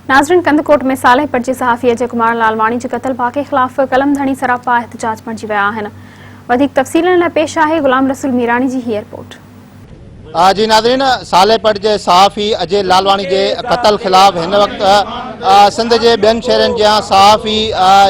ناظرين ڪنڌڪوٽ ۾ صالح پٽ جي صحافي اجي ڪمار لالواڻي جي قتل واقعي خلاف قلم ڌڻي سراپا احتجاج بڻجي ويا آهن. وڌيڪ تفصيلن لاء پيش آهي غلام رسول ميراڻي جي هي رپورٽ. جي ناظرين صالح پٽ جي صحافي اجي لالواڻي جي قتل خلاف هن وقت سنڌ جي ٻين شهرن جيان صحافي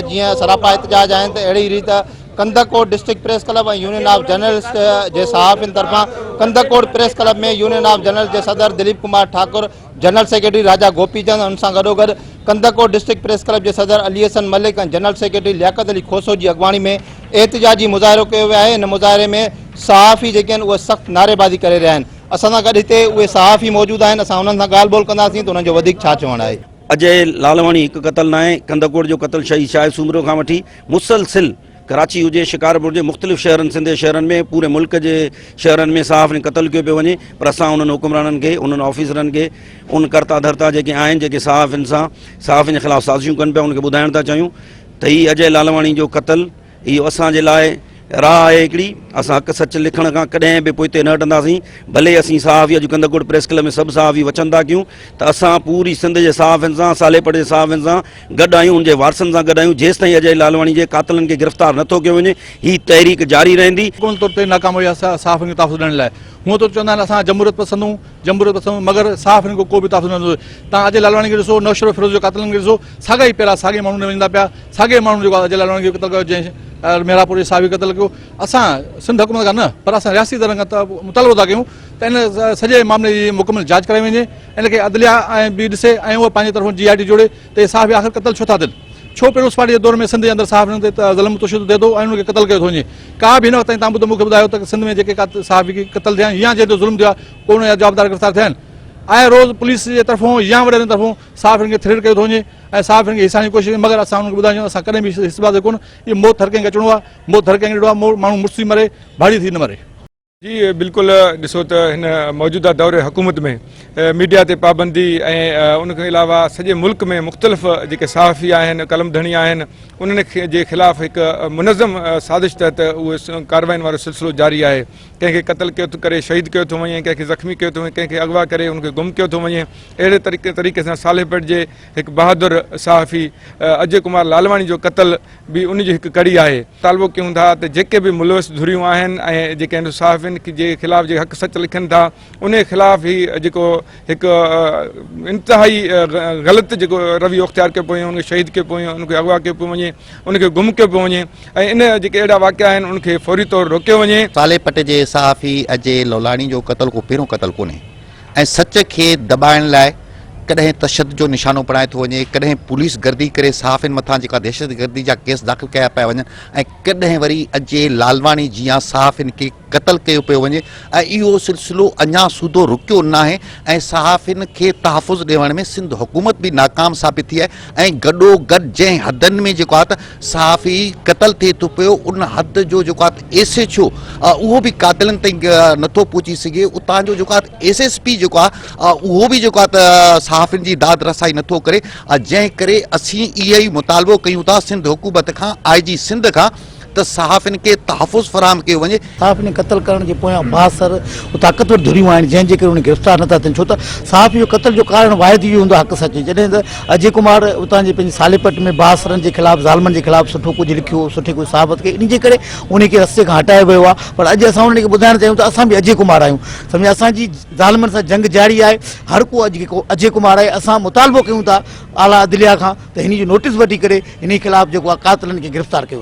جيئن سراپا احتجاج آهن ته اهڙي ريت Kandhkot district press club ۽ union of journalist جي صحافين طرفان Kandhkot press club ۾ union of journalist جي صدر دليپ ڪمار ٺاڪر جنرل سيڪريٽري راجا گوپي چند ان سان گڏوگڏ ڪنڌڪوٽ ڊسٽرڪٽ پريس ڪلب جي صدر علي حسن ملڪ ۽ جنرل سيڪريٽري لياقت علي کوسو جي اڳواڻي ۾ احتجاجي مظاهرو ڪيو ويو آهي ان مظاهري ۾ صحافي جيڪي آهن اهي سخت نعريبازي ڪري رهيا آهن اسان سان گڏ هتي اهي صحافي موجود آهن اسان انهن سان ڳالهه ٻولهه ڪنداسين ته انهن جو وڌيڪ ڇا چوڻ آهي. اجي لالواڻي هڪ قتل ناهي، ڪنڌڪوٽ جو قتل شهيد شاهد سومرو کان وٺي مسلسل ڪراچي هجي، شڪارپور هجي، مختلف شهرن سنڌ جي شهرن ۾ پوري ملڪ جي شهرن ۾ صحافين کي قتل ڪيو پيو وڃي پر اسان انهن حڪمرانن کي انهن آفيسرن کي ان ڪرتا ڌرتا جيڪي آهن جيڪي صحافين سان صحافين جي خلاف سازشون ڪن پيا انهن کي ٻڌائڻ ٿا چاهيون ته هي اجي لالواڻي جو قتل اهو اسان جي لاء راهه آهي هڪڙي، اسان حق سچ لکڻ کان ڪڏهن به پوئتي نه هٽنداسين، ڀلي اسين صحافي اڄ ڪنڌڪوٽ پريس ڪلب ۾ سڀ صحافي وچن ٿا ڪيون ته اسان پوري سنڌ جي صحافين سان صالح پٽ جي صحافين سان گڏ آهيون ان جي وارثن سان گڏ آهيون جيستائين اجي لالواڻي جي قاتلن کي گرفتار نه ٿو ڪيو وڃي هي تحريڪ جاري رهندي. مڪمل طور تي ناڪام وئي آهي صحافين کي تحفظ ڏيڻ لاء هونء ته چوندا آهن اسان جمهوريت پسند آهيون جمهوريت پسند آهيون مگر صحافين کي ڪو به تحفظ نه ڏنو تان اجي لالواڻي کي ڏسو نوشهرو فيروز جي قاتلن کي ڏسو ساڳا ئي پيرا ساڳي ماڻهو وڃندا پيا ساڳئي ماڻهن جيڪو اجي لالواڻي کي قتل ڪيو جنهن محرابپور جي صحافي قتل ڪيو اسان سنڌ حڪومت کان نه پر اسان رياستي ادارن کان مطالبو ٿا ڪيون ته ان سڄي معاملي جي مڪمل جاچ ڪرائي وڃي ان کي عدليا ۽ به ڏسي ۽ اهو پنهنجي طرفون جي آء ٽي جوڙي ته اهي صحافي آخر قتل ڇو ٿا ٿين ڇو پيپلز پارٽي جي دور ۾ سنڌ جي اندر صحافين تي ظلم تشدد ٿئي ٿو ۽ انهن کي قتل ڪيو ٿو وڃي ڪا به هن وقت تائين تان ٻڌو مون کي ٻڌايو ته سنڌ ۾ جيڪي صحافي قتل ٿيا آهن يا جنهن تي ظلم ٿيو آهي ڪو ان جا جوابدار گرفتار ٿيا آهن آء روز پوليس جي طرفون يا وڏيرن طرفون صحافين کي ٿريٽ ڪيو ٿو وڃي ۽ صحافين کي هيسائڻ جي ڪوشش ڪئي مگر اسان انهن کي ٻڌائڻ چاهيون ٿا اسان ڪڏهن به حصبازي ڪونه اهو موت هر ڪنهن کي اچڻو آهي موت هر ڪنهن کي ڏٺو آهي ماڻهو مڙس ٿي مري ڀاڙي ٿي نه مري. جي بلڪل ڏسو ته هن موجوده دور حڪومت ۾ ميڊيا تي پابندي ۽ ان کان علاوه سڄي ملڪ ۾ مختلف جيڪي صحافي آهن قلم ڌڻي آهن انهن جي خلاف هڪ منظم سازش تحت اهي ڪارروائين وارو سلسلو جاري آهي ڪنهن کي قتل ڪيو ٿو ڪري شهيد ڪيو ٿو وڃي ڪنهن کي زخمي ڪيو ٿو وڃي ڪنهن کي اغوا ڪري ان کي گم ڪيو ٿو وڃي اهڙي طريقي طريقي سان صالح پٽ جي هڪ بهادر صحافي اجي ڪمار لالواڻي جو قتل به ان جي هڪ ڪڙي آهي. طالبو ڪيون ٿا ته جيڪي به ملوث ڌريون آهن ۽ جيڪي هن صحافين جي خلاف جيڪي حق سچ لکن ٿا انهي خلاف هي جيڪو هڪ انتهائي غلط جيڪو رويو اختيار ڪيو پيو وڃي ان کي شهيد ڪيو پيو وڃي ان کي اغوا ڪيو پيو وڃي ان کي گم ڪيو پيو وڃي ۽ ان جيڪي اهڙا واقعا آهن ان کي فوري طور روڪيو وڃي. صالح پٽ جي صحافي اجي لولاڻي جو قتل ڪو پهريون قتل ڪونهي. ۽ سچ کي دٻائڻ لاء ڪڏهن تشدد جو نشانو بڻايو ٿو وڃي، ڪڏهن پوليس گردي ڪري صحافين مٿان جيڪا دهشتگردي جا ڪيس داخل ڪيا پيا وڃن ۽ ڪڏهن وري اجي لالواڻي جيان صحافين کي قتل ڪيو پيو وڃي ۽ اهو سلسلو اڃا سوڌو رڪيو ناهي ۽ صحافين کي تحفظ ڏيڻ ۾ سنڌ حڪومت به ناڪام ثابت ٿي آهي ۽ گڏو گڏ جنهن حدن ۾ جيڪو آهي ته صحافي قتل ٿئي ٿو پيو ان حد جو جيڪو آهي ايس ايڇ او اهو به قاتلن تائين نٿو پهچي سگهي اتان جو جيڪو آهي ايس ايس پي جيڪو آهي اهو به جيڪو آهي ته صحافين جي داد رسائي نٿو ڪري جنهن ڪري اسين اهو ئي مطالبو ڪيون ٿا سنڌ حڪومت کان آء جي سنڌ کان ته صحافين کي تحفظ فراهم ڪيو وڃي. صحافين کي قتل ڪرڻ جي پويان بااثر طاقتور ڌريون آهن جنهن جي ڪري انهن گرفتار نٿا ٿين ڇو ته صحافي جو قتل جو ڪارڻ واحد اهو هوندو آهي حق سچ جڏهن ته اجي ڪمار اتان جي پنهنجي صالح پٽ ۾ بااثرن جي خلاف ظالمن جي خلاف سٺو ڪجهه لکيو سٺي ڪجهه صحافت ڪئي ان جي ڪري انهي کي رستي کان هٽايو ويو آهي پر اڄ اسان انهن کي ٻڌائڻ چاهيون ته اسان به اجي ڪمار آهيون سمجهه اسان جي ظالمن سان جنگ جاري آهي هر ڪو اڄ اجي ڪمار آهي اسان مطالبو ڪيون ٿا اعليٰ عدليه کان ته هن جو نوٽيس وٺي ڪري انهي خلاف جيڪو آهي قاتلن کي گرفتار ڪيو.